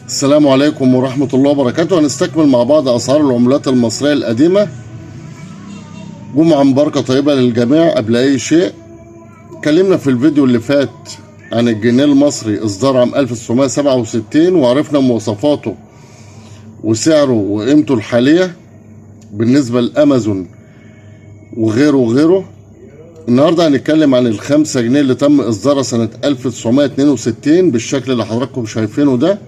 السلام عليكم ورحمة الله وبركاته. هنستكمل مع بعض أسعار العملات المصرية القديمة. جمعة مباركة طيبة للجميع. قبل أي شيء اتكلمنا في الفيديو اللي فات عن الجنيه المصري إصدار عام 1967، وعرفنا مواصفاته وسعره وقيمته الحالية بالنسبة لأمازون وغيره وغيره. النهاردة هنتكلم عن ال5 جنيه اللي تم إصدارها سنة 1962 بالشكل اللي حضراتكم شايفينه ده.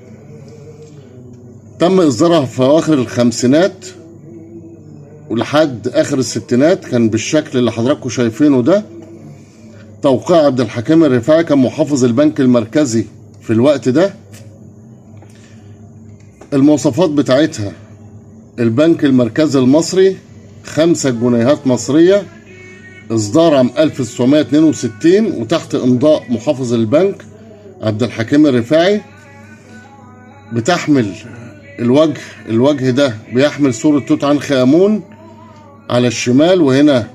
تم إصدارها في أواخر الخمسينات ولحد آخر الستينات، كان بالشكل اللي حضراتكم شايفينه ده. توقيع عبد الحكيم الرفاعي، كان محافظ البنك المركزي في الوقت ده. المواصفات بتاعتها: البنك المركزي المصري، 5 جنيهات مصرية، إصدار عام 1962، وتحت إمضاء محافظ البنك عبد الحكيم الرفاعي. بتحمل الوجه ده بيحمل صورة توت عنخ آمون على الشمال، وهنا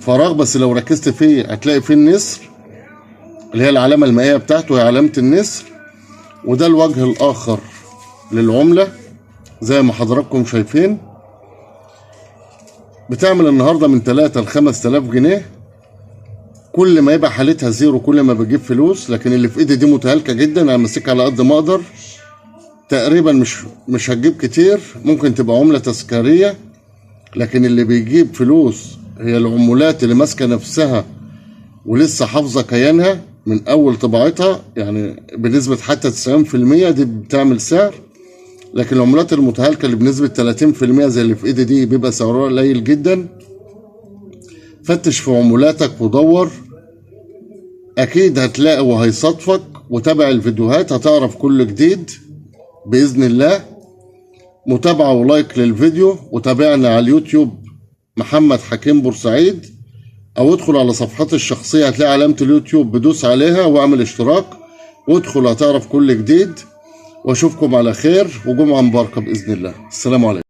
فراغ بس لو ركزت فيه هتلاقي فيه النسر اللي هي العلامة المائية بتاعته، هي علامة النسر. وده الوجه الآخر للعملة زي ما حضراتكم شايفين. بتعمل النهاردة من 3 ل 5000 جنيه. كل ما يبقى حالتها زيرو كل ما بتجيب فلوس، لكن اللي في ايدي دي متهالكة جدا، انا ماسكها على قد ما اقدر. تقريبا مش هتجيب كتير، ممكن تبقى عملة تذكارية. لكن اللي بيجيب فلوس هي العملات اللي ماسكة نفسها ولسه حافظة كيانها من أول طباعتها، يعني بنسبة حتى 90% دي بتعمل سعر. لكن العملات المتهالكة اللي بنسبة 30% زي اللي في ايدي دي بيبقى سعرها قليل جدا. فتش في عملاتك ودور، أكيد هتلاقي وهيصادفك. وتابع الفيديوهات هتعرف كل جديد بإذن الله. متابعة و like للفيديو، وتابعنا على اليوتيوب محمد حكيم بورسعيد، او ادخل على صفحتي الشخصية هتلاقي علامة اليوتيوب، بدوس عليها واعمل اشتراك وادخل هتعرف كل جديد. واشوفكم على خير وجمعة مباركة بإذن الله. السلام عليكم.